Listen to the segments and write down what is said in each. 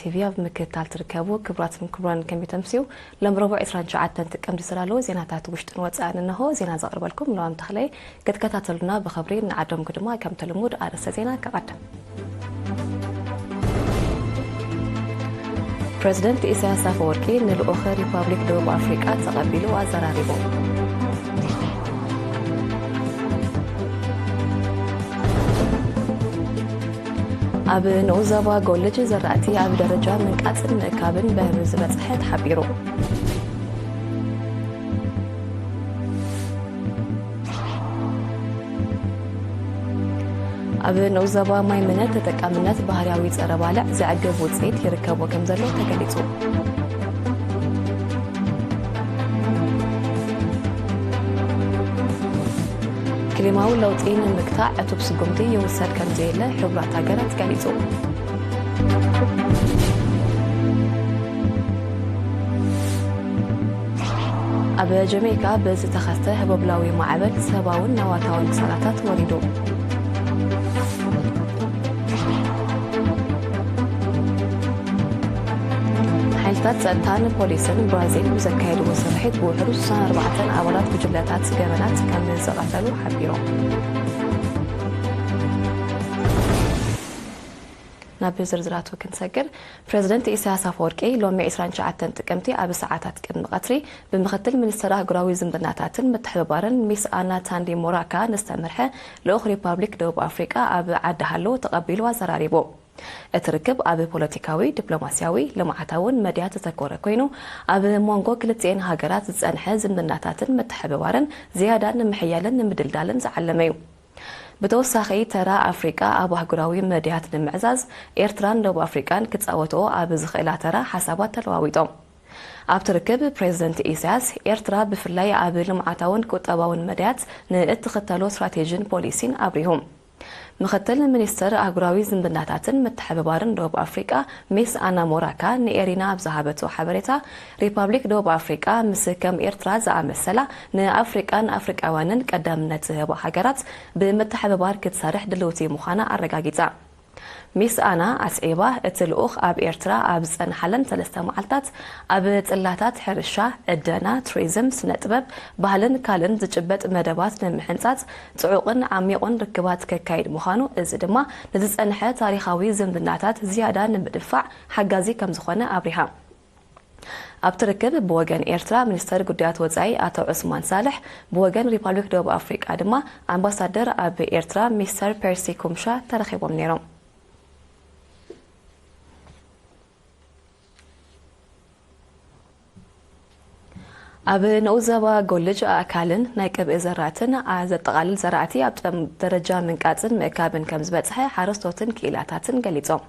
ቲቪ ኣብ ምክትታል ትርከቡ ክቡራትን ክቡራን፣ ከመይ ተምስዩ? ሎም ረቡዕ ዕስራን ትሽዓተን ጥቅምቲ ዝተዳለዉ ዜናታት ውሽጥን ወጻእን እንሆ። ዜና ዘቕርበልኩም ለዋም ተኽለይ። ክትከታተሉና ብኽብሪ ንዓድምኩ ድማ ከምቲ ልሙድ ኣርእስተ ዜና ከቐድም። ፕረዚደንት ኢሳያስ ኣፈወርቂ ንልኡኽ ሪፓብሊክ ደቡብ ኣፍሪቃ ተቐቢሉ ኣዘራሪቡ። ኣብ ንኡስ ዞባ ጎልጅ ዘራእቲ ኣብ ደረጃ ምንቃጽን ምእካብን ብዝበጽሐ ተሓቢሩ። ኣብ ንኡስ ዞባ ማይ ምነ ተጠቃምነት ባህርያዊ ጸረ ባልዕ ዘዕግብ ውጽኢት ይርከቦ ከም ዘሎ ተገሊጹ። ክሊማዊ ለውጢ ንምግታእ ዕቱብ ስጉምቲ ይውሰድ ከም ዘየለ ሕቡራት ሃገራት ገሊጹ። ኣብ ጀሜይካ ብዝተኸስተ ህቦብላዊ ማዕበል ሰብኣውን ነዋታውን ክሳራታት ወሪዱ። ሓይልታት ጸጥታን ፖሊስን ብራዚል ብዘካየድዎ ስርሒት ብውሕዱ ስሳን ኣርባዕተን ኣባላት ጉጅለታት ገበናት ከም ዝቐተሉ ሓቢሮም። ናብ ዝርዝራቱ ክንሰግር፣ ፕረዚደንት ኢሳያስ ኣፈወርቂ ሎሚ ዕስራን ትሽዓተን ጥቅምቲ ኣብ ሰዓታት ቅድሚ ቀትሪ ብምክትል ሚኒስትር ኣህጉራዊ ዝምድናታትን ምትሕብባርን ሚስ ኣና ታንዲ ሞራካ ንዝተመርሐ ልኡኽ ሪፓብሊክ ደቡብ ኣፍሪቃ ኣብ ዓዲ ሃሎ ተቐቢሉ ኣዘራሪቡ። እቲ ርክብ ኣብ ፖለቲካዊ፣ ዲፕሎማስያዊ፣ ልምዓታውን መድያት ዘተኮረ ኮይኑ፣ ኣብ መንጎ ክልቲኤን ሃገራት ዝጸንሐ ዝምድናታትን ምትሕብባርን ዝያዳ ንምሕያልን ንምድልዳልን ዝዓለመ እዩ። ብተወሳኺ፣ ተራ ኣፍሪቃ ኣብ ኣህጉራዊ መድያት ንምዕዛዝ ኤርትራን ደቡብ ኣፍሪቃን ክጻወትኦ ኣብ ዝኽእላ ተራ ሓሳባት ተለዋዊጦም። ኣብቲ ርክብ፣ ፕሬዚደንት ኢሳያስ፣ ኤርትራ ብፍላይ ኣብ ልምዓታውን ቁጠባውን መድያት ንእትኽተሎ ስትራቴጂን ፖሊሲን ኣብሪሁ። ምኽትል ሚኒስትር ኣህጉራዊ ዝምድናታትን ምትሕብባርን ደቡብ ኣፍሪቃ ሚስ ኣና ሞራካ ንኤሪና ኣብ ዝሃበቶ ሓበሬታ፣ ሪፓብሊክ ደቡብ ኣፍሪቃ ምስ ከም ኤርትራ ዝኣመሰላ ንኣፍሪቃን ኣፍሪቃውያንን ቀዳምነት ዝህባ ሃገራት ብምትሕብባር ክትሰርሕ ድልውቲ ምዃና ኣረጋጊጻ። ሚስ ኣና ኣስዒባ፣ እቲ ልኡኽ ኣብ ኤርትራ ኣብ ዝጸንሓለን ሰለስተ መዓልታት፣ ኣብ ጽላታት ሕርሻ፣ ዕደና፣ ቱሪዝም፣ ስነ ጥበብ፣ ባህልን ካልእን ዝጭበጥ መደባት ንምሕንጻጽ ጽዑቕን ዓሚቑን ርክባት ከካይድ ምዃኑ፣ እዚ ድማ ንዝጸንሐ ታሪኻዊ ዝምድናታት ዝያዳ ንምድንፋዕ ሓጋዚ ከም ዝኾነ ኣብሪሃ። ኣብቲ ርክብ ብወገን ኤርትራ ሚኒስተር ጉዳያት ወጻኢ ኣቶ ዑስማን ሳልሕ፣ ብወገን ሪፓብሊክ ደቡብ ኣፍሪቃ ድማ ኣምባሳደር ኣብ ኤርትራ ሚስተር ፐርሲ ኩምሻ ተረኺቦም ነይሮም። ኣብ ንኡስ ዞባ ጎልጅ ኣእካልን ናይ ቅብኢ ዘራእትን ኣ-፣ ዘጠቓልል ዘራእቲ ኣብ ጠም-፣ ደረጃ ምንቃጽን ምእካብን ከም ዝበጽሐ ሓረስቶትን ክኢላታትን ገሊጾም።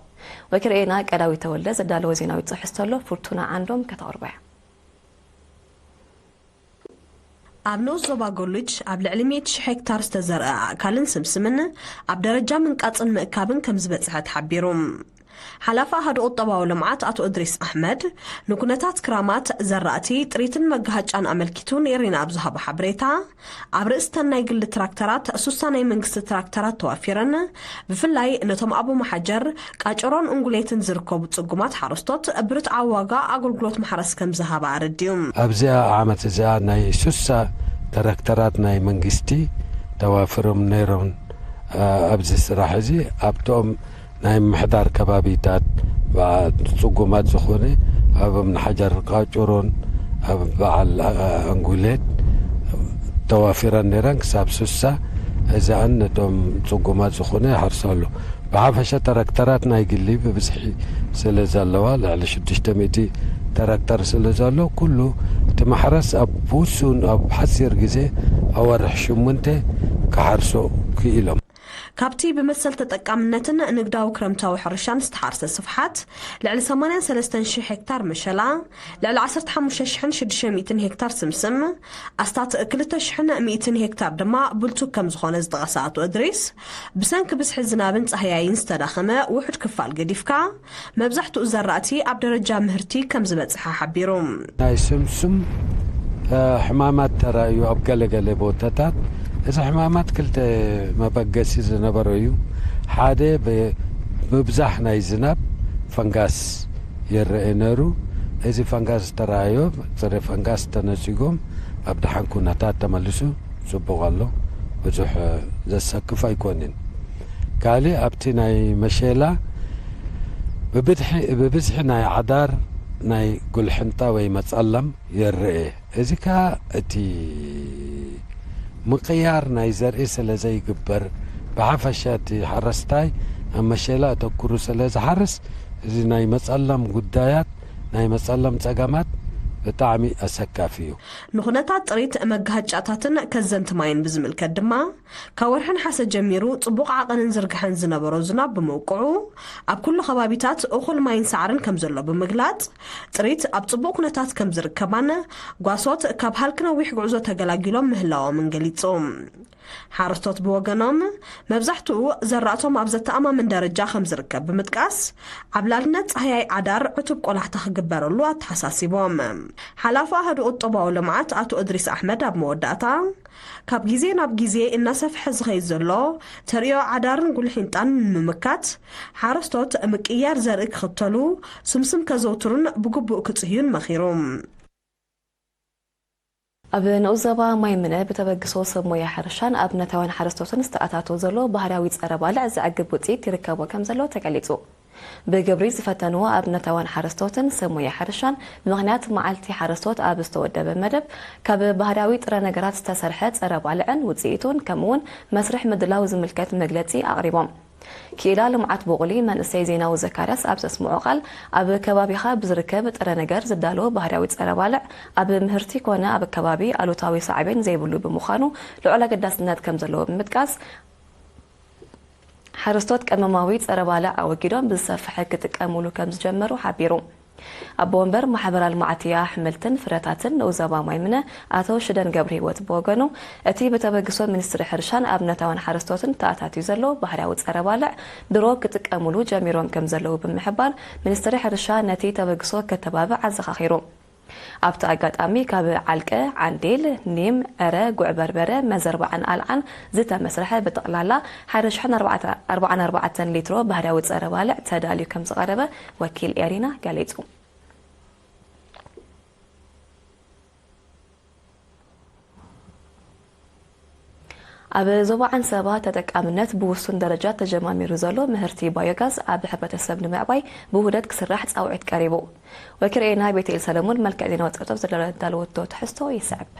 ወኪል ሬና ቀዳዊ ተወልደ ዘዳለዎ ዜናዊ ጽሑፍ ተሎ ፍርቱና ዓንዶም ከተቕርቦ እያ። ኣብ ንኡስ ዞባ ጎልጅ ኣብ ልዕሊ ሚእቲ ሺሕ ሄክታር ዝተዘርአ ኣእካልን ስምስምን ኣብ ደረጃ ምንቃጽን ምእካብን ከም ዝበጽሐ ተሓቢሩ። ሓላፊ ኣሃዱ ቁጠባዊ ልምዓት ኣቶ እድሪስ ኣሕመድ፣ ንኩነታት ክራማት፣ ዘራእቲ፣ ጥሪትን መጋሃጫን ኣመልኪቱ ንኤሪና ኣብ ዝሃቦ ሓበሬታ፣ ኣብ ርእስተን ናይ ግሊ ትራክተራት፣ ሱሳ ናይ መንግስቲ ትራክተራት ተዋፊረን፣ ብፍላይ ነቶም ኣብ መሓጀር፣ ቃጭሮን እንጉሌትን ዝርከቡ ጽጉማት ሓረስቶት፣ ብርትዓዊ ዋጋ ኣገልግሎት ማሕረስ ከም ዝሃባ ኣረዲኡ። ኣብዚኣ ዓመት እዚኣ ናይ ሱሳ ትራክተራት ናይ መንግስቲ ተዋፊሮም ነይሮም። ኣ-፣ ኣብዚ ስራሕ እዚ ኣብቶም ናይ ምሕዳር ከባቢታት በዓ-፣ ጽጉማት ዝኾነ ኣብ እምኒ ሓጀር ቃጭሮን ኣብ በዓል፣ ኣ-፣ ኣንጉሌት ተዋፊረን ነይረን ክሳብ ሱሳ እዚኣን ነቶም ጽጉማት ዝኾነ ይሓርሳሉ። ብሓፈሻ ተራክተራት ናይ ግሊ ብብዝሒ ስለ ዘለዋ፣ ልዕሊ ሽዱሽተ ሚእቲ ተራክተር ስለ ዘሎ፣ ኩሉ እቲ ማሕረስ ኣብ ውሱን፣ ኣብ ሓጺር ግዜ፣ ኣብ ወርሒ ሽሙንተ ክሓርሶ ክኢሎም። ካብቲ ብመሰል ተጠቃምነትን ንግዳዊ ክረምታዊ ሕርሻን ዝተሓርሰ ስፍሓት፣ ልዕሊ ሰማንያን ሰለስተን ሽሕ ሄክታር መሸላ፣ ልዕሊ ዓሰርተ ሓሙሽተ ሽሕን ሽዱሽተ ሚእትን ሄክታር ስምስም፣ ኣስታት ክልተ ሽሕን ሚእትን ሄክታር ድማ ብልቱግ ከም ዝኾነ ዝጠቐሰ ኣቶ እድሪስ፣ ብሰንኪ ብዝሒ ዝናብን ጻህያይን ዝተዳኸመ ውሑድ ክፋል ገዲፍካ፣ መብዛሕትኡ ዘራእቲ ኣብ ደረጃ ምህርቲ ከም ዝበጽሐ ሓቢሩ። ናይ ስምስም፣ እ፣ ሕማማት ተራእዩ ኣብ ገለገለ ቦታታት። እዚ ሕማማት ክልተ መበገሲ ዝነበሮ እዩ። ሓደ ብ-፣ ምብዛሕ ናይ ዝናብ ፈንጋስ ይረአ ነይሩ። እዚ ፈንጋስ ዝተረኣዮ፣ ጽሬ ፈንጋስ ተነጺጎም ኣብ ደሓን ኩነታት ተመሊሱ ጽቡቕ ኣሎ። ብዙሕ ዘሰክፍ ኣይኮንን። ካልእ ኣብቲ ናይ መሸላ ብብዝሒ፣ ብብዝሒ ናይ ዓዳር ናይ ጉልሕንጣ ወይ መጸለም ይረአ። እዚ ከኣ እቲ ምቕያር ናይ ዘርኢ ስለ ዘይግበር፣ ብሓፈሻ እቲ ሓረስታይ ኣብ መሸላ ኣተኩሩ ስለ ዝሓርስ፣ እዚ ናይ መጸለም ጉዳያት፣ ናይ መጸለም ጸገማት ብጣዕሚ ኣሰካፊ እዩ። ንኹነታት ጥሪት፣ መጋሃጫታትን ከዘንቲ ማይን ብዝምልከት ድማ፣ ካብ ወርሒ ነሓሰ ጀሚሩ ጽቡቕ ዓቐንን ዝርግሐን ዝነበሮ ዝናብ ብምውቅዑ፣ ኣብ ኩሉ ከባቢታት እኹል ማይን ሳዕርን ከም ዘሎ ብምግላጽ፣ ጥሪት ኣብ ጽቡቕ ኩነታት ከም ዝርከባን ጓሶት ካብ ሃልኪ ነዊሕ ጉዕዞ ተገላጊሎም ምህላዎምን ገሊጹ። ሓረስቶት ብወገኖም፣ መብዛሕትኡ ዘራእቶም ኣብ ዘተኣማምን ደረጃ ከም ዝርከብ ብምጥቃስ፣ ዓብላልነት ጻህያይ ዓዳር ዕቱብ ቆላሕታ ክግበረሉ ኣተሓሳሲቦም። ሓላፊ ኣሃዱ ቁጠባዊ ልምዓት ኣቶ እድሪስ ኣሕመድ ኣብ መወዳእታ፣ ካብ ግዜ ናብ ግዜ እናሰፍሐ ዝኸይድ ዘሎ ተርእዮ ዓዳርን ጉልሒንጣን ንምምካት፣ ሓረስቶት ምቅያር ዘርኢ ክኽተሉ፣ ስምስም ከዘውትሩን ብግቡእ ክጽህዩን መኺሩ። ኣብ ንኡስ ዞባ ማይ ምነ ብተበግሶ ሰብ ሞያ ሕርሻን ኣብነታውያን ሓረስቶትን ዝተኣታቶ ዘሎ ባህርያዊ ጸረ ባልዕ ዘዕግብ ውጽኢት ይርከቦ ከም ዘሎ ተገሊጹ። ብግብሪ ዝፈተንዎ ኣብነታውያን ሓረስቶትን ሰብ ሞያ ሕርሻን ብምኽንያት መዓልቲ ሓረስቶት ኣብ ዝተወደበ መደብ ካብ ባህርያዊ ጥረ ነገራት ዝተሰርሐ ጸረ ባልዕን ውጽኢቱን ከምኡውን መስርሕ ምድላው ዝምልከት መግለጺ ኣቕሪቦም። ክኢላ ልምዓት ቦቑሊ መንእሰይ ዜናዊ ዘካርያስ ኣብ ዘስምዖ ቃል፣ ኣብ ከባቢኻ ብዝርከብ ጥረ ነገር ዝዳሎ ባህርያዊ ጸረ ባልዕ ኣብ ምህርቲ ኮነ ኣብ ከባቢ ኣሉታዊ ሳዕቤን ዘይብሉ ብምዃኑ ልዑል ኣገዳስነት ከም ዘለዎ ብምጥቃስ፣ ሓረስቶት ቀመማዊ ጸረ ባልዕ ኣወጊዶም ብዝሰፍሐ ክጥቀሙሉ ከም ዝጀመሩ ሓቢሩ። ኣቦ ወንበር ማሕበራ ልምዓት ኣሕምልትን ፍረታትን ንኡስ ዞባ ማይ ምነ ኣቶ ሽደን ገብረሂወት ብወገኑ፣ እቲ ብተበግሶ ሚኒስትሪ ሕርሻን ኣብነታውያን ሓረስቶትን ተኣታትዩ ዘሎ ባህርያዊ ጸረ ባልዕ ድሮ ክጥቀሙሉ ጀሚሮም ከም ዘለዉ ብምሕባር፣ ሚኒስትሪ ሕርሻ ነቲ ተበግሶ ከተባብዕ ኣዘኻኺሩ። ኣብቲ ኣጋጣሚ ካብ ዓልቀ፣ ዓንዴል፣ ኒም፣ ዕረ፣ ጉዕ በርበረ፣ መዘርባዕን ኣልዓን ዝተመስርሐ ብጠቕላላ ሓደ ሽሕን ኣርባዕተ፣ ኣርባዓን ኣርባዕተን ሊትሮ ባህርያዊ ጸረ ባልዕ ተዳልዩ ከም ዝቐረበ ወኪል ኤሪና ገሊጹ። ኣብ ዞባ ዓንሰባ ተጠቃምነት ብውሱን ደረጃ ተጀማሚሩ ዘሎ ምህርቲ ባዮጋዝ ኣብ ሕብረተሰብ ንምዕባይ ብውህደት ክስራሕ ጻውዒት ቀሪቡ። ወኪል ኤሪና ቤተኤል ሰለሙን መልክዕ ዜናዊ ጸብጻብ ዘዳለወቶ ትሕዝቶ ይስዕብ።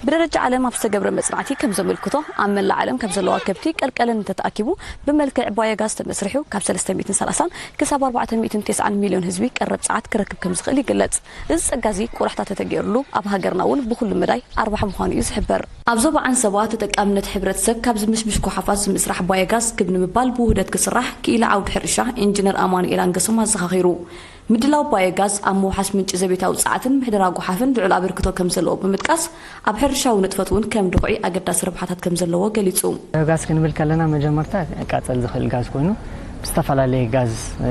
ብደረጃ ዓለም ኣብ ዝተገብረ መጽናዕቲ ከም ዘመልክቶ፣ ኣብ መላእ ዓለም ካብ ዘለዋ ከብቲ ቀልቀለን እንተተኣኪቡ ብመልክዕ ባዮጋዝ ተመስሪሑ ካብ ሰለስተ ሚእትን ሰላሳን ክሳብ ኣርባዕተ ሚእትን ተስዓን ሚልዮን ህዝቢ ቀረብ ጸዓት ክረክብ ከም ዝኽእል ይግለጽ። እዚ ጸጋ እዚ ቆላሕታ ተተገይሩሉ ኣብ ሃገርና እውን ብኹሉ መዳይ ኣርባሒ ምዃኑ እዩ ዝሕበር። ኣብ ዞባ ዓንሰባ ተጠቃምነት ሕብረተሰብ ካብ ዝምሽምሽ ጓሓፋት ዝምስራሕ ባዮጋዝ ክብ ንምባል ብውህደት ክስራሕ ክኢላ ዓውዲ ሕርሻ ኢንጂነር ኣማኑኤል ኣንገሶም ኣዘኻኺሩ። ምድላው ባዮጋዝ ኣብ ምውሓስ ምንጪ ዘቤታዊ ጸዓትን ምሕደራ ጓሓፍን ልዑል ኣበርክቶ ከም ዘለዎ ብምጥቃስ፣ ኣብ ሕርሻዊ ንጥፈት እውን ከም ድኹዒ ኣገዳሲ ረብሓታት ከም ዘለዎ ገሊጹ። ባዮጋዝ ክንብል ከለና መጀመርታ ቃጸል ዝኽእል ጋዝ ኮይኑ ብዝተፈላለየ ጋዝ፣ እ፣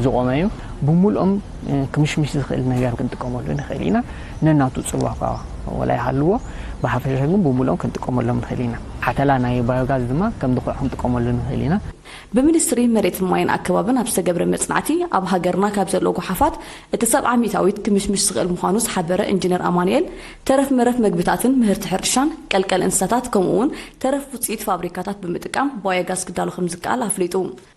ዝቖመ እዩ። ብምሉኦም፣ እ፣ ክምሽምሽ ዝኽእል ነገር ክንጥቀመሉ ንኽእል ኢና። ነናቱ ጽልዋ እኳ ወላ ይሃልዎ፣ ብሓፈሻ ግን ብምሉኦም ክንጥቀመሎም ንኽእል ኢና። ሓተላ ናይ ባዮጋዝ ድማ ከም ድኹዒ ክንጥቀመሉ ንኽእል ኢና። ብሚኒስትሪ መሬትን ማይን ኣከባብን ኣብ ዝተገብረ መጽናዕቲ፣ ኣብ ሃገርና ካብ ዘሎ ጓሓፋት እቲ ሰብዓ ሚእታዊት ክምሽምሽ ዝኽእል ምዃኑ ዝሓበረ ኢንጂነር ኣማኑኤል፣ ተረፍ መረፍ መግብታትን ምህርቲ ሕርሻን፣ ቀልቀል እንስሳታት፣ ከምኡ እውን ተረፍ ውጽኢት ፋብሪካታት ብምጥቃም ባዮጋዝ ክዳሎ ከም ዝከኣል ኣፍሊጡ።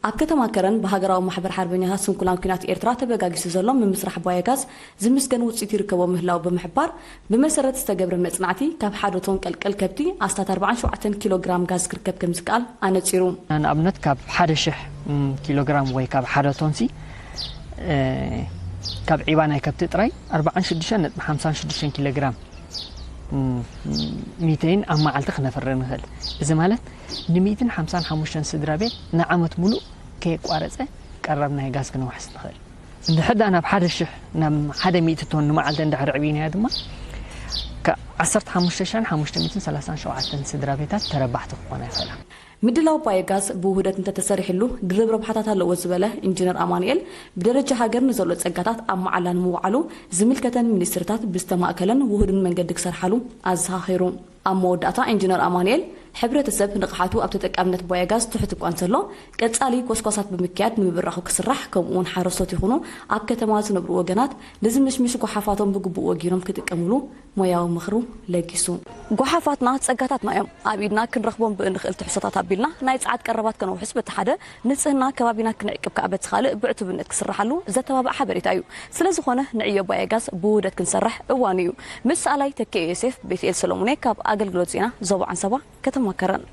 ኣብ ከተማ ከረን ብሃገራዊ ማሕበር ሓርበኛታት ስንኩላን ኲናት ኤርትራ ተበጋጊሱ ዘሎ ምምስራሕ ባዮጋዝ ዝምስገን ውጽኢት ይርከቦ ምህላው ብምሕባር፣ ብመሰረት ዝተገብረ መጽናዕቲ፣ ካብ ሓደ ቶን ቀልቀል ከብቲ ኣስታት ኣርባዓን ሸውዓተን ኪሎ ግራም ጋዝ ክርከብ ከም ዝከኣል ኣነጺሩ። ንኣብነት፣ ካብ ሓደ ሽሕ፣ ም፣ ኪሎ ግራም ወይ ካብ ሓደ ቶንሲ፣ እ፣ ካብ ዒባ ናይ ከብቲ ጥራይ ኣርባዓን ሽዱሽተን ነጥቢ ሓምሳን ሽዱሽተን ኪሎ ግራም፣ ም፣ ሚተይን ኣብ መዓልቲ ክነፍሪ ንኽእል። እዚ ማለት፣ ንሚእትን ሓምሳን ሓሙሽተን ስድራ ቤት ንዓመት ሙሉእ ከየቋረጸ ቀረብ ናይ ጋዝ ክነውሕስ ንኽእል። እንድሕር ደኣ ናብ ሓደ ሽሕ፣ ናብ ሓደ ሚእቲ ቶን ንመዓልቲ እንድሕር ዕብይናዮ ድማ፣ ከ-፣ ዓሰርተ ሓሙሽተ ሽሕን ሓሙሽተ ሚእትን ሰላሳን ሸውዓተን ስድራ ቤታት ተረባሕቲ ክኾና ይኽእላ። ምድላው ባዮጋዝ ብውህደት እንተተሰሪሕሉ ድርብ ረብሓታት ኣለዎ ዝበለ ኢንጂነር ኣማኑኤል፣ ብደረጃ ሃገር ንዘሎ ጸጋታት ኣብ መዓላ ንምውዓሉ ዝምልከተን ሚኒስትርታት ብዝተማእከለን ውሁድን መንገዲ ክሰርሓሉ ኣዘኻኺሩ። ኣብ መወዳእታ ኢንጂነር ኣማኑኤል፣ ሕብረተሰብ ንቕሓቱ ኣብ ተጠቃምነት ባዮጋዝ ትሑት እኳ እንተሎ፣ ቀጻሊ ኮስኳሳት ብምክያድ ንምብራኹ ክስራሕ፣ ከምኡ እውን ሓረስቶት ይኹኑ ኣብ ከተማ ዝነብሩ ወገናት ንዝምሽምሽ ጓሓፋቶም ብግቡእ ወጊኖም ክጥቀምሉ ሞያዊ ምኽሩ ለጊሱ። ጓሓፋትና ጸጋታትና እዮም። ኣብ ኢድና ክንረኽቦም ብእንኽእል ትሕዝቶታት ኣቢልና ናይ ጸዓት ቀረባት ከነውሕስ በቲ ሓደ፣ ንጽህና ከባቢና ክንዕቅብ ከኣ በቲ ካልእ ብዕቱብነት ክስርሓሉ ዘተባብዕ ሓበሬታ እዩ። ስለ ዝኾነ ንዕዮ ባዮጋዝ ብውህደት ክንሰርሕ እዋኑ እዩ። ምስ ሰኣላይ ተኪኤ ዮሴፍ፣ ቤትኤል ሰሎሙኔ ካብ ኣገልግሎት ዜና ዞባ ዓንሰባ ከተማ ከረን።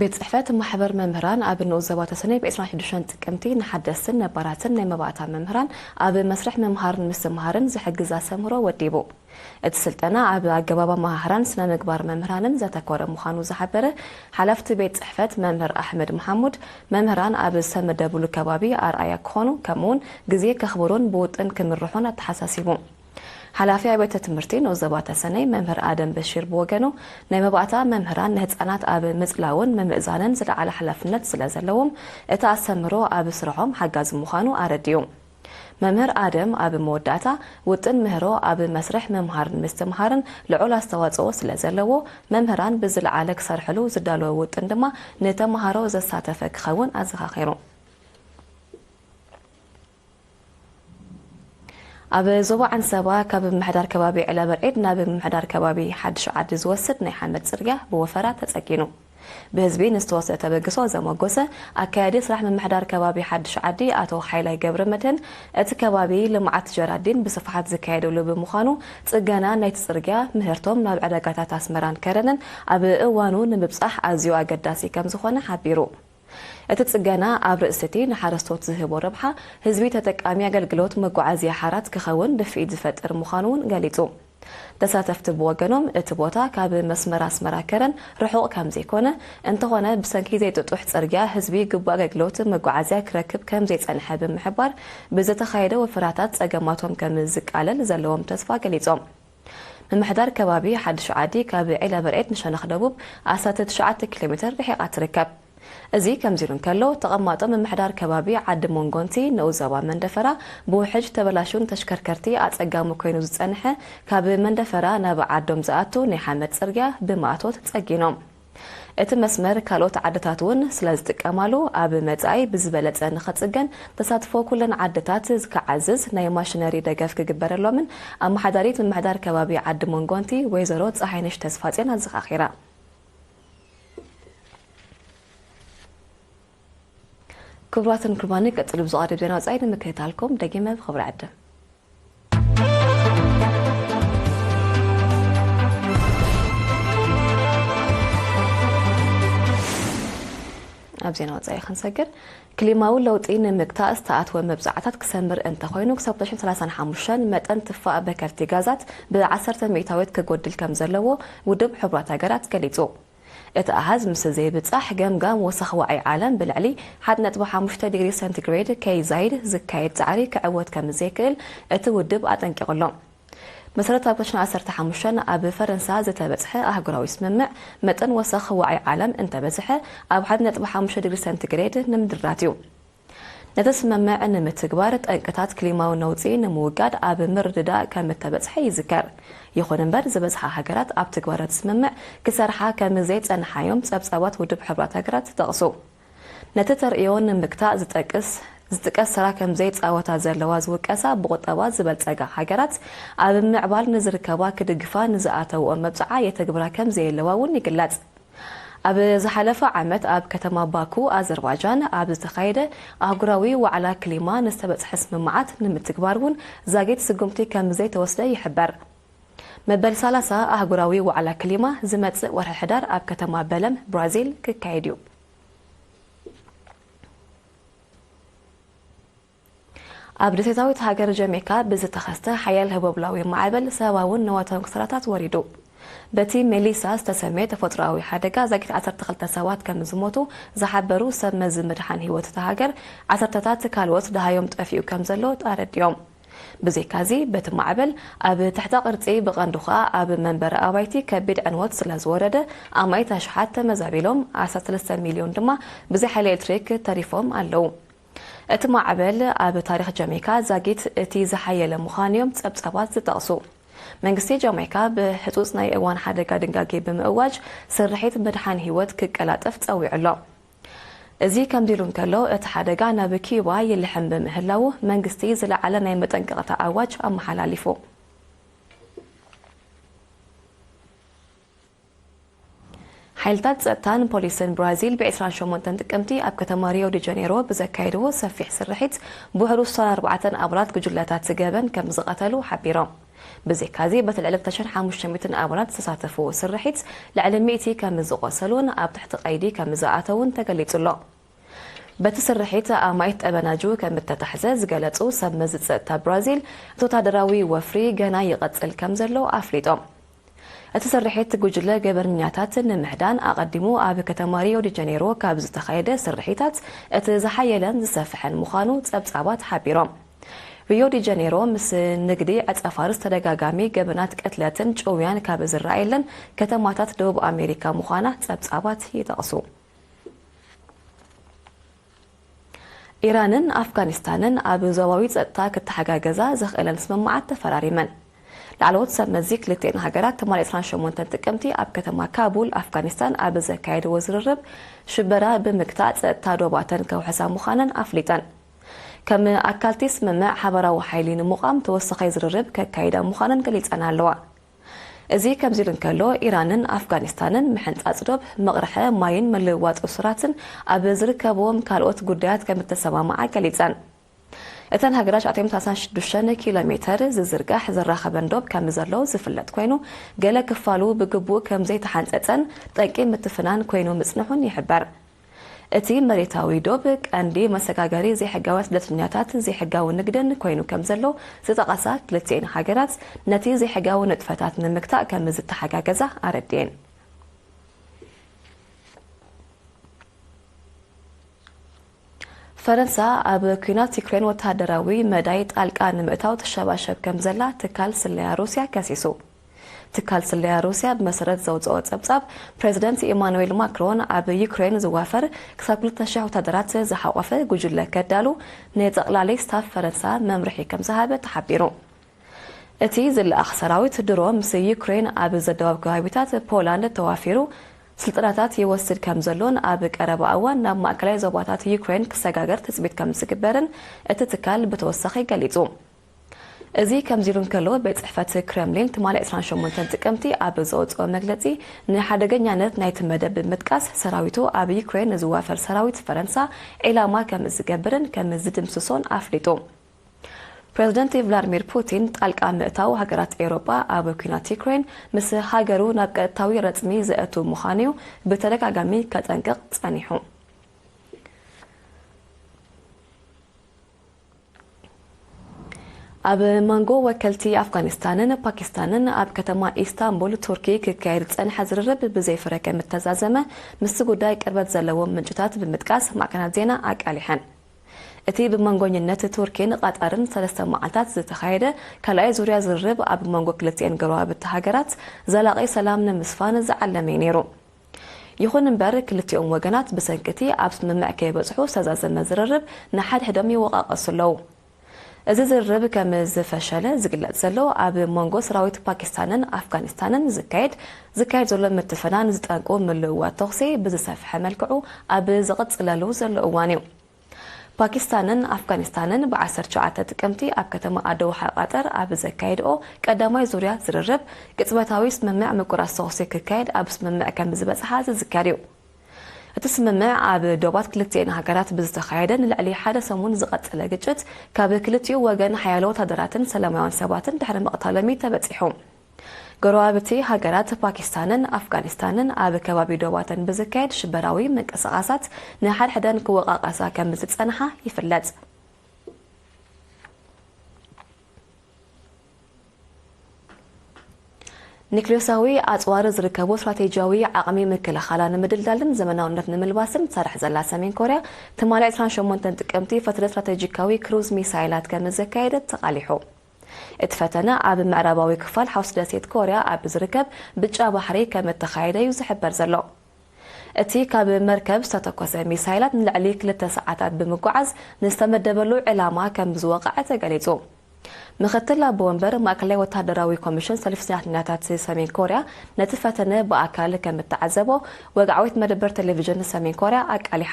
ቤት ጽሕፈት ማሕበር መምህራን ኣብ ንኡስ ዞባ ተሰነይ ብ ዕስራን ሽዱሽተን ጥቅምቲ ንሓደስትን ነባራትን ናይ መባእታ መምህራን ኣብ መስርሕ ምምሃርን ምስትምሃርን ዝሕግዝ ኣስተምህሮ ወዲቡ። እቲ ስልጠና ኣብ ኣገባብ ኣመሃህራን ስነ ምግባር መምህራንን ዘተኮረ ምዃኑ ዝሓበረ ሓላፍቲ ቤት ጽሕፈት መምህር ኣሕመድ መሓሙድ፣ መምህራን ኣብ ዝተመደብሉ ከባቢ ኣርኣያ ክኾኑ፣ ከምኡውን ግዜ ከኽብሩን ብውጥን ክምርሑን ኣተሓሳሲቡ። ሓላፊ ኣብያተ ትምህርቲ ንኡስ ዞባ ተሰነይ መምህር ኣደም በሺር ብወገኑ፣ ናይ መባእታ መምህራን ንህጻናት ኣብ ምጽላውን ምምእዛንን ዝለዓለ ሓላፍነት ስለ ዘለዎም፣ እቲ ኣስተምህሮ ኣብ ስርሖም ሓጋዚ ምዃኑ ኣረዲኡ። መምህር ኣደም ኣብ መወዳእታ፣ ውጥን ምህሮ ኣብ መስርሕ ምምሃርን ምስትምሃርን ልዑል ኣስተዋጽኦ ስለ ዘለዎ፣ መምህራን ብዝለዓለ ክሰርሕሉ ዝዳለወ ውጥን ድማ ንተምሃሮ ዘሳተፈ ክኸውን ኣዘኻኺሩ። ኣብ ዞባ ዓንሰባ ካብ ምምሕዳር ከባቢ ዒላበርዒድ ናብ ምምሕዳር ከባቢ ሓድሽ ዓዲ ዝወስድ ናይ ሓመድ ጽርግያ ብወፈራ ተጸጊኑ። ብህዝቢ ንዝተወስደ ተበግሶ ዘመጎሰ ኣካያዲ ስራሕ ምምሕዳር ከባቢ ሓድሽ ዓዲ ኣቶ ሓይላይ ገብረ መድህን፣ እቲ ከባቢ ልምዓት ጀራዲን ብስፍሓት ዝካየደሉ ብምዃኑ፣ ጽገና ናይቲ ጽርግያ ምህርቶም ናብ ዕዳጋታት ኣስመራን ከረንን ኣብ እዋኑ ንምብጻሕ ኣዝዩ ኣገዳሲ ከም ዝኾነ ሓቢሩ። እቲ ጽገና ኣብ ርእሲ እቲ ንሓረስቶት ዝህቦ ረብሓ፣ ህዝቢ ተጠቃሚ ኣገልግሎት መጓዓዝያ ሓራት ክኸውን ድፍኢት ዝፈጥር ምዃኑ እውን ገሊጹ። ተሳተፍቲ ብወገኖም፣ እቲ ቦታ ካብ መስመር ኣስመራ ከረን ርሑቕ ከም ዘይኮነ፣ እንተኾነ ብሰንኪ ዘይጥጡሕ ጽርግያ ህዝቢ ግቡእ ኣገልግሎት መጓዓዝያ ክረክብ ከም ዘይጸንሐ ብምሕባር፣ ብዝተኻየደ ወፈራታት ጸገማቶም ከም ዝቃለል ዘለዎም ተስፋ ገሊጾም። ምምሕዳር ከባቢ ሓድሽ ዓዲ ካብ ዒላ በርዒድ ንሸነኽ ደቡብ ዓሰርተ ትሽዓተ ኪሎ ሜትር ርሒቓ ትርከብ። እዚ ከምዚ ኢሉ እንከሎ፣ ተቐማጦ ምምሕዳር ከባቢ ዓዲ ሞንጎንቲ ንኡስ ዞባ መንደፈራ ብውሕጅ ተበላሽዩ ንተሽከርከርቲ ኣጸጋሚ ኮይኑ ዝጸንሐ ካብ መንደፈራ ናብ ዓዶም ዝኣቱ ናይ ሓመድ ጽርግያ ብማእቶት ጸጊኖም። እቲ መስመር ካልኦት ዓድታት እውን ስለ ዝጥቀማሉ፣ ኣብ መጻኢ ብዝበለጸ ንኽጽገን ተሳትፎ ኩለን ዓድታት ክዓዝዝ ናይ ማሽነሪ ደገፍ ክግበረሎምን ኣመሓዳሪት ምምሕዳር ከባቢ ዓዲ ሞንጎንቲ ወይዘሮ ጸሃይነሽ ተስፋጽዮን ኣዘኻኺራ። ክቡራትን ክቡራንን፣ ቀጽሉ ብዝቐርብ ዜና ወጻኢ ንምክትታልኩም ደጊመ ብኽብሪ ዕድም። ኣብ ዜና ወጻኢ ክንሰግር፣ ክሊማዊ ለውጢ ንምግታእ ዝተኣትወ መብጻዕታት ክሰምር እንተኾይኑ፣ ክሳብ ክልተ ሽሕን ሰላሳን ሓሙሽተን መጠን ትፋእ በከልቲ ጋዛት ብዓሰርተ ሚእታዊት ክጎድል ከም ዘለዎ ውድብ ሕቡራት ሃገራት ገሊጹ። እቲ ኣሃዝ ምስ ዘይብጻሕ፣ ገምጋም ወሰኽ ዋዒ ዓለም ብልዕሊ ሓደ ነጥቢ ሓሙሽተ ዲግሪ ሰንቲግሬድ ከይዛይድ ዝካየድ ጻዕሪ ክዕወት ከም ዘይክእል እቲ ውድብ ኣጠንቂቑ ኣሎ። መሰረት ኣብ ክልተ ሽሕን ዓሰርተ ሓሙሽተን ኣብ ፈረንሳ ዝተበጽሐ ኣህጉራዊ ስምምዕ፣ መጠን ወሰኽ ዋዒ ዓለም እንተበዝሐ፣ ኣብ ሓደ ነጥቢ ሓሙሽተ ዲግሪ ሰንቲግሬድ ንምድራት እዩ። ነቲ ስምምዕ ንምትግባር፣ ጠንቅታት ክሊማዊ ነውጺ ንምውጋድ ኣብ ምርድዳእ ከም እተበጽሐ ይዝከር። ይኹን እምበር፣ ዝበዝሓ ሃገራት ኣብ ትግባረ እቲ ስምምዕ ክሰርሓ ከም ዘይጸንሓ እዮም ጸብጻባት ውድብ ሕቡራት ሃገራት ዝጠቕሱ። ነቲ ተርእዮ ንምግታእ ዝጠቅስ፣ ዝጥቀስ ተራ ከም ዘይጻወታ ዘለዋ ዝውቀሳ ብቁጠባ ዝበልጸጋ ሃገራት፣ ኣብ ምምዕባል ንዝርከባ ክድግፋ ንዝኣተውኦ መብጽዓ የተግብራ ከም ዘየለዋ እውን ይግለጽ። ኣብ ዝሓለፈ ዓመት ኣብ ከተማ ባኩ፣ ኣዘርባጃን፣ ኣብ ዝተኻየደ ኣህጉራዊ ዋዕላ ክሊማ ንዝተበጽሐ ስምምዓት ንምትግባር እውን ዛጊት ስጉምቲ ከም ዘይተወስደ ይሕበር። መበል ሰላሳ ኣህጉራዊ ዋዕላ ክሊማ ዝመጽእ ወርሒ ሕዳር ኣብ ከተማ በለም፣ ብራዚል፣ ክካየድ እዩ። ኣብ ደሴታዊት ሃገር ጀሜካ ብዝተኸስተ ሓያል ህቦብላዊ ማዕበል ሰብኣውን ንዋታውን ክሳራታት ወሪዱ። በቲ ሜሊሳ ዝተሰምየ ተፈጥሮኣዊ ሓደጋ ዛጊት ዓሰርተ ክልተ ሰባት ከም ዝሞቱ ዝሓበሩ ሰብ መዚ ምድሓን ህይወት እታ ሃገር፣ ዓሰርተታት ካልኦት ደሃዮም ጠፊኡ ከም ዘሎ ኣረዲኦም። ብዘይካዚ፣ በቲ ማዕበል ኣብ ትሕተ ቅርጺ፣ ብቐንዱ ኸኣ ኣብ መንበሪ ኣባይቲ ከቢድ ዕንወት ስለ ዝወረደ፣ ኣማኢት ኣሽሓት ተመዛቢሎም፣ ዓሰርተ ሰለስተ ሚልዮን ድማ ብዘይ ሓይሊ ኤሌክትሪክ ተሪፎም ኣለዉ። እቲ ማዕበል ኣብ ታሪኽ ጀሜካ ዛጊት እቲ ዝሓየለ ምዃኑ እዮም ጸብጻባት ዝጠቕሱ። መንግስቲ ጃማይካ ብህጹጽ ናይ እዋን ሓደጋ ድንጋጌ ብምእዋጅ ስርሒት ምድሓን ህይወት ክቀላጠፍ ጸዊዑ ኣሎ። እዚ ከምዚ ኢሉ እንከሎ፣ እቲ ሓደጋ ናብ ኪዩባ ይልሕም ብምህላዉ፣ መንግስቲ ዝለዓለ ናይ መጠንቀቕታ ኣዋጅ ኣመሓላሊፉ። ሓይልታት ጸጥታን ፖሊስን ብራዚል ብ ዕስራን ሸሞንተን ጥቅምቲ ኣብ ከተማ ሪዮ ዲ ጀኔሮ ብዘካየድዎ ሰፊሕ ስርሒት፣ ብውሕዱ ስሳን ኣርባዕተን ኣባላት ጉጅለታት ገበን ከም ዝቐተሉ ሓቢሮም። ብዘይካዚ፣ በቲ ልዕሊ ክልተ ሽሕን ሓሙሽተ ሚእትን ኣባላት ዝተሳተፍዎ ስርሒት፣ ልዕሊ ሚእቲ ከም ዝቖሰሉን ኣብ ትሕቲ ቀይዲ ከም ዝኣተዉን ተገሊጹ ኣሎ። በቲ ስርሒት ኣማኢት ጠበናጁ ከም እተታሕዘ ዝገለጹ ሰብ መዚ ጸጥታ ብራዚል፣ እቲ ወታደራዊ ወፍሪ ገና ይቐጽል ከም ዘሎ ኣፍሊጦም። እቲ ስርሒት ጉጅለ ገበነኛታት ንምሕዳን ኣቐዲሙ ኣብ ከተማ ሪዮ ዲ ጀኔሮ ካብ ዝተኻየደ ስርሒታት እቲ ዝሓየለን ዝሰፍሐን ምዃኑ ጸብጻባት ሓቢሮም። ሪዮ ዲ ጀኔሮ ምስ ንግዲ ዕጸፋርስ ተደጋጋሚ ገበናት ቅትለትን ጭውያን ካብ ዝረኣየለን ከተማታት ደቡብ ኣሜሪካ ምዃና ጸብጻባት ይጠቕሱ። ኢራንን ኣፍጋኒስታንን ኣብ ዞባዊ ጸጥታ ክተሓጋገዛ ዘኽእለን ስምምዓት ተፈራሪመን። ላዕለዎት ሰብ መዚ ክልቲኤን ሃገራት ትማሊ ዕስራን ሸሞንተን ጥቅምቲ ኣብ ከተማ ካቡል ኣፍጋኒስታን ኣብ ዘካየድዎ ዝርርብ፣ ሽበራ ብምግታእ ጸጥታ ዶባተን ከውሕሳ ምዃነን ኣፍሊጠን። ከም ኣካልቲ ስምምዕ ሓባራዊ ሓይሊ ንምቋም ተወሳኺ ዝርርብ ከካይዳ ምዃነን ገሊጸን ኣለዋ። እዚ ከምዚ ኢሉ እንከሎ፣ ኢራንን ኣፍጋኒስታንን ምሕንጻጽ ዶብ፣ መቕርሐ ማይን ምልውዋጥ እሱራትን ኣብ ዝርከብዎም ካልኦት ጉዳያት ከም እተሰማምዓ ገሊጸን። እተን ሃገራት ሸዓተ ሚእትን ሰላሳን ሽዱሽተን ኪሎ ሜተር ዝዝርጋሕ ዘራኸበን ዶብ ከም ዘሎ ዝፍለጥ ኮይኑ፣ ገለ ክፋሉ ብግቡእ ከም ዘይተሓንጸጸን ጠንቂ ምትፍናን ኮይኑ ምጽንሑን ይሕበር። እቲ መሬታዊ ዶብ ቀንዲ መሰጋገሪ ዘይሕጋውያን ስደተኛታት፣ ዘይሕጋዊ ንግድን ኮይኑ ከም ዘሎ ዝጠቐሳ ክልቲኤን ሃገራት፣ ነቲ ዘይሕጋዊ ንጥፈታት ንምግታእ ከም ዝተሓጋገዛ ኣረዲኤን። ፈረንሳ ኣብ ኲናት ዩክሬን ወተሃደራዊ መዳይ ጣልቃ ንምእታው ትሸባሸብ ከም ዘላ ትካል ስለያ ሩስያ ከሲሱ። ትካል ስለያ ሩስያ ብመሰረት ዘውፅኦ ጸብጻብ፣ ፕሬዚደንት ኢማኑኤል ማክሮን ኣብ ዩክሬን ዝዋፈር ክሳብ ክልተ ሺሕ ወታደራት ዝሓቖፈ ጉጅለ ከዳሉ ንጠቕላሊ ስታፍ ፈረንሳ መምርሒ ከም ዝሃበ ተሓቢሩ። እቲ ዝለኣኽ ሰራዊት ድሮ ምስ ዩክሬን ኣብ ዘደዋብ ከባቢታት ፖላንድ ተዋፊሩ ስልጠናታት ይወስድ ከም ዘሎን ኣብ ቀረባ እዋን ናብ ማእከላይ ዞባታት ዩክሬን ክሰጋገር ትጽቢት ከም ዝግበርን እቲ ትካል ብተወሳኺ ገሊጹ። እዚ ከምዚ ኢሉ እንከሎ፣ ቤት ጽሕፈት ክረምሊን ትማሊ ዕስራን ሸሞንተን ጥቅምቲ ኣብ ዘውጽኦ መግለጺ፣ ንሓደገኛነት ናይቲ መደብ ብምጥቃስ፣ ሰራዊቱ ኣብ ዩክሬን ንዝዋፈር ሰራዊት ፈረንሳ ዒላማ ከም ዝገብርን ከም ዝድምስሶን ኣፍሊጡ። ፕሬዚደንት ቭላድሚር ፑቲን፣ ጣልቃ ምእታው ሃገራት ኤውሮጳ ኣብ ኲናት ዩክሬን ምስ ሃገሩ ናብ ቀጥታዊ ረጽሚ ዘእቱ ምዃኑ'ዩ ብተደጋጋሚ ከጠንቅቕ ጸኒሑ። ኣብ መንጎ ወከልቲ ኣፍጋኒስታንን ፓኪስታንን ኣብ ከተማ ኢስታንቡል ቱርኪ ክካየድ ዝጸንሐ ዝርርብ ብዘይ ፍረ ከም እተዛዘመ ምስቲ ጉዳይ ቅርበት ዘለዎም ምንጭታት ብምጥቃስ ማዕከናት ዜና ኣቃሊሐን። እቲ ብመንጎኝነት ቱርኪን ቐጠርን ሰለስተ መዓልታት ዝተኻየደ ካልኣይ ዙርያ ዝርርብ ኣብ መንጎ ክልቲኤን ጎረባብቲ ሃገራት ዘላቒ ሰላም ንምስፋን ዝዓለመ'ዩ ነይሩ። ይኹን እምበር፣ ክልቲኦም ወገናት ብሰንኪ እቲ ኣብ ስምምዕ ከይበጽሑ ዝተዛዘመ ዝርርብ ንሓድሕዶም ይወቓቐሱ ኣለዉ። እዚ ዝርርብ ከም ዝፈሸለ ዝግለጽ ዘሎ፣ ኣብ መንጎ ሰራዊት ፓኪስታንን ኣፍጋኒስታንን ዝካየድ ዝካየድ ዘሎ ምትፍናን ዝጠንቁ ምልውዋጥ ተኹሲ ብዝሰፍሐ መልክዑ ኣብ ዝቕጽለሉ ዘሎ እዋን እዩ። ፓኪስታንን ኣፍጋኒስታንን ብ ዓሰርተ ትሽዓተ ጥቅምቲ ኣብ ከተማ ኣደውሓ ቐጠር ኣብ ዘካየድኦ ቀዳማይ ዙርያ ዝርርብ፣ ቅጽበታዊ ስምምዕ ምቁራጽ ተኹሲ ክካየድ ኣብ ስምምዕ ከም ዝበጽሓ ዝዝከር እዩ። እቲ ስምምዕ ኣብ ዶባት ክልቲኤን ሃገራት ብዝተኻየደ ንልዕሊ ሓደ ሰሙን ዝቐጸለ ግጭት፣ ካብ ክልቲኡ ወገን ሓያሎ ወታደራትን ሰላማውያን ሰባትን ድሕሪ ምቕታሎም እዩ ተበጺሑ። ጎረባብቲ ሃገራት ፓኪስታንን ኣፍጋኒስታንን ኣብ ከባቢ ዶባተን ብዝካየድ ሽበራዊ ምንቅስቓሳት ንሓድሕደን ክወቓቐሳ ከም ዝጸንሓ ይፍለጥ። ኒክሌሳዊ ኣጽዋር ዝርከቦ ስትራቴጂያዊ ዓቕሚ ምክልኻላ ንምድልዳልን ዘመናውነት ንምልባስን ትሰርሕ ዘላ ሰሜን ኮርያ፣ ትማሊ ዕስራን ሸሞንተን ጥቅምቲ ፈትለ ስትራቴጂካዊ ክሩዝ ሚሳይላት ከም ዘካየደት ተቓሊሑ። እቲ ፈተነ ኣብ ምዕራባዊ ክፋል ሓውሲ ደሴት ኮርያ ኣብ ዝርከብ ብጫ ባሕሪ ከም እተኻየደ እዩ ዝሕበር ዘሎ። እቲ ካብ መርከብ ዝተተኮሰ ሚሳይላት ንልዕሊ ክልተ ሰዓታት ብምጉዓዝ ንዝተመደበሉ ዕላማ ከም ዝወቕዐ ተገሊጹ። ምክትል ኣቦ ወንበር ማእከላይ ወታደራዊ ኮሚሽን ሰልፊ ሰራሕተኛታት ሰሜን ኮርያ ነቲ ፈተነ ብኣካል ከም እተዓዘቦ ወግዓዊት መደበር ቴሌቪዥን ሰሜን ኮርያ ኣቃሊሓ።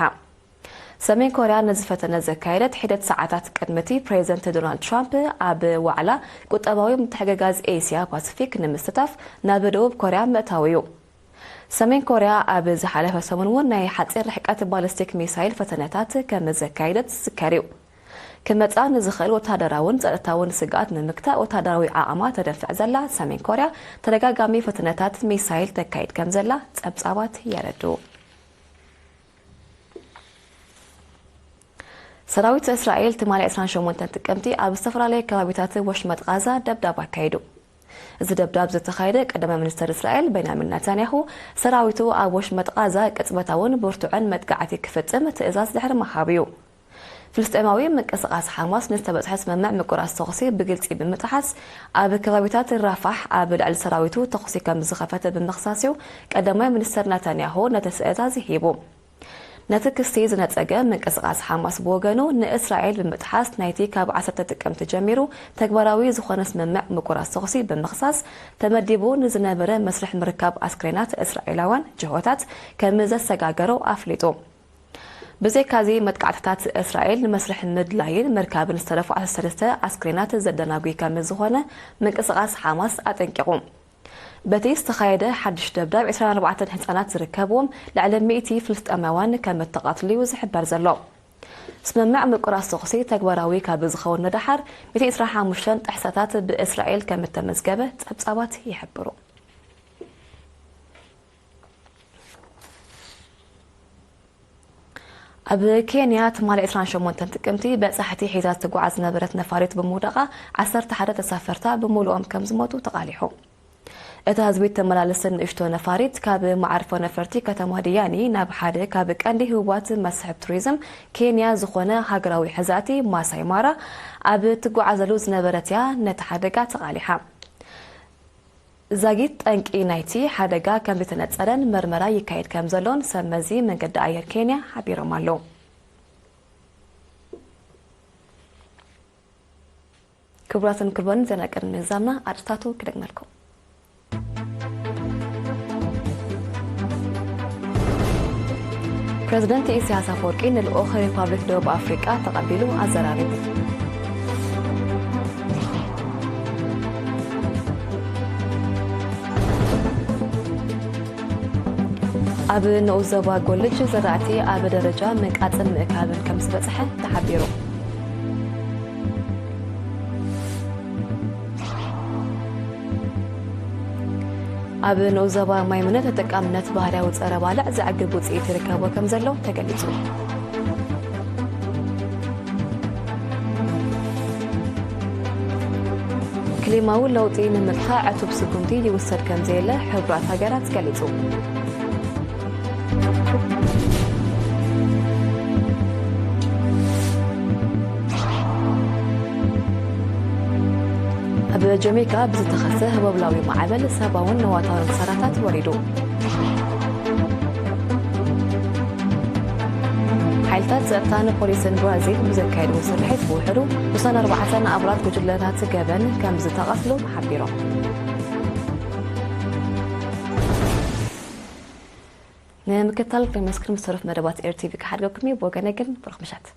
ሰሜን ኮርያ ነዚ ፈተነ ዘካየደት ሒደት ሰዓታት ቅድሚ እቲ ፕሬዚደንት ዶናልድ ትራምፕ ኣብ ዋዕላ ቁጠባዊ ምትሕግጋዝ ኤስያ ፓሲፊክ ንምስታፍ ናብ ደቡብ ኮርያ ምእታው እዩ። ሰሜን ኮርያ ኣብ ዝሓለፈ ሰሙን እውን ናይ ሓፂር ርሕቀት ባሊስቲክ ሚሳይል ፈተነታት ከም ዘካየደት ዝዝከር እዩ። ክመፃ ንዝኽእል ወታደራውን ጸጥታውን ስግኣት ንምግታእ ወታደራዊ ዓቕማ ተደፍዕ ዘላ ሰሜን ኮርያ ተደጋጋሚ ፈተነታት ሚሳይል ተካይድ ከም ዘላ ጸብጻባት የረድኡ። ሰራዊት እስራኤል ትማሊ ዕስራን ሸሞንተን ጥቅምቲ ኣብ ዝተፈላለዩ ከባቢታት ወሽመጥ ቃዛ ደብዳብ ኣካይዱ። እዚ ደብዳብ ዝተኻየደ ቀዳማይ ሚኒስተር እስራኤል ቤንያሚን ናታንያሁ ሰራዊቱ ኣብ ወሽመጥ ቃዛ ቅጽበታውን ብርቱዕን መጥቃዕቲ ክፍጽም ትእዛዝ ድሕሪ ምሃብ እዩ። ፍልስጤማዊ ምንቅስቃስ ሓማስ ንዝተበጽሐ ስምምዕ ምቁራስ ተኹሲ ብግልጺ ብምጥሓስ ኣብ ከባቢታት ራፋሕ ኣብ ልዕሊ ሰራዊቱ ተኹሲ ከም ዝኸፈተ ብምኽሳስ እዩ ቀዳማይ ሚኒስተር ናታንያሁ ነቲ ትእዛዝ ሂቡ። ነቲ ክሲ ዝነጸገ ምንቅስቃስ ሓማስ ብወገኑ ንእስራኤል ብምጥሓስ ናይቲ ካብ ዓሰርተ ጥቅምቲ ጀሚሩ ተግባራዊ ዝኾነ ስምምዕ ምቁራስ ተኹሲ ብምኽሳስ ተመዲቡ ንዝነበረ መስርሕ ምርካብ ኣስክሬናት እስራኤላውያን ጅሆታት ከም ዘሰጋገሮ ኣፍሊጡ። ብዘይካዚ መጥቃዕትታት እስራኤል ንመስርሕ ምድላይን ምርካብን ዝተረፉ ዓሰርተ ሰለስተ ኣስክሬናት ዘደናጉይ ከም ዝኾነ ምንቅስቃስ ሓማስ ኣጠንቂቑ። በቲ ዝተኻየደ ሓድሽ ደብዳብ ዕስራን ኣርባዕተን ህጻናት ዝርከብዎም ልዕሊ ሚእቲ ፍልስጤማውያን ከም እተቐትሉ እዩ ዝሕበር ዘሎ። ስምምዕ ምቁራስ ተኹሲ ተግባራዊ ካብ ዝኸውን ንደሓር ሚእቲ ዕስራን ሓሙሽተን ጥሕሰታት ብእስራኤል ከም እተመዝገበ ጸብጻባት ይሕብሩ። ኣብ ኬንያ ትማሊ ዕስራን ሸሞንተን ጥቅምቲ በጻሕቲ ሒዛ ትጓዓዝ ዝነበረት ነፋሪት ብምውዳቓ ዓሰርተ ሓደ ተሳፈርታ ብምሉኦም ከም ዝሞቱ ተቓሊሑ። እታ ህዝቢ ተመላለስን ንእሽቶ ነፋሪት ካብ መዓርፎ ነፈርቲ ከተማ ድያኒ ናብ ሓደ ካብ ቀንዲ ህቡባት መስሕብ ቱሪዝም ኬንያ ዝኾነ ሃገራዊ ሕዛእቲ ማሳይ ማራ ኣብ ትጓዓዘሉ ዝነበረት እያ ነቲ ሓደጋ ተቓሊሓ። ዛጊት ጠንቂ ናይቲ ሓደጋ ከም ዝተነጸረን መርመራ ይካየድ ከም ዘሎን ሰብ መዚ መንገዲ ኣየር ኬንያ ሓቢሮም ኣለዉ። ክቡራትን ክቡራን ዜና ቅድሚ ምዛምና ኣርእስታቱ ክደግመልኩም። ፕረዚደንት ኢሳያስ ኣፈወርቂ ንልኡኽ ሪፓብሊክ ደቡብ ኣፍሪቃ ተቐቢሉ ኣዘራሪቡ። ኣብ ንኡስ ዞባ ጎልጅ ዘራእቲ ኣብ ደረጃ ምንቃጽን ምእካብን ከም ዝበጽሐ ተሓቢሩ። ኣብ ንኡስ ዞባ ማይምነ ተጠቃምነት ባህርያዊ ጸረ ባልዕ ዘዕግብ ውጽኢት ይርከቦ ከም ዘሎ ተገሊጹ። ክሊማዊ ለውጢ ንምግታእ ዕቱብ ስጉምቲ ይውሰድ ከም ዘየለ ሕቡራት ሃገራት ገሊጹ። ኣብ ጀሜካ ብዝተኸስተ ህቦብላዊ ማዕበል ሰብኣውን ንዋታውን ክሳራታት ወሪዱ። ሓይልታት ጸጥታን ፖሊስን ብራዚል ብዘካየድዎ ስርሒት ብውሕዱ ዕስራን ኣርባዕተን ኣባላት ጉጅለታት ገበን ከም ዝተቐትሉ ሓቢሮም። ንምክትታል ክመስክር ምስ ተረፍ መደባት ኤር ቲቪ ክሓድገኩም እዩ። ብወገነ ግን ብሩኽ ምሸት።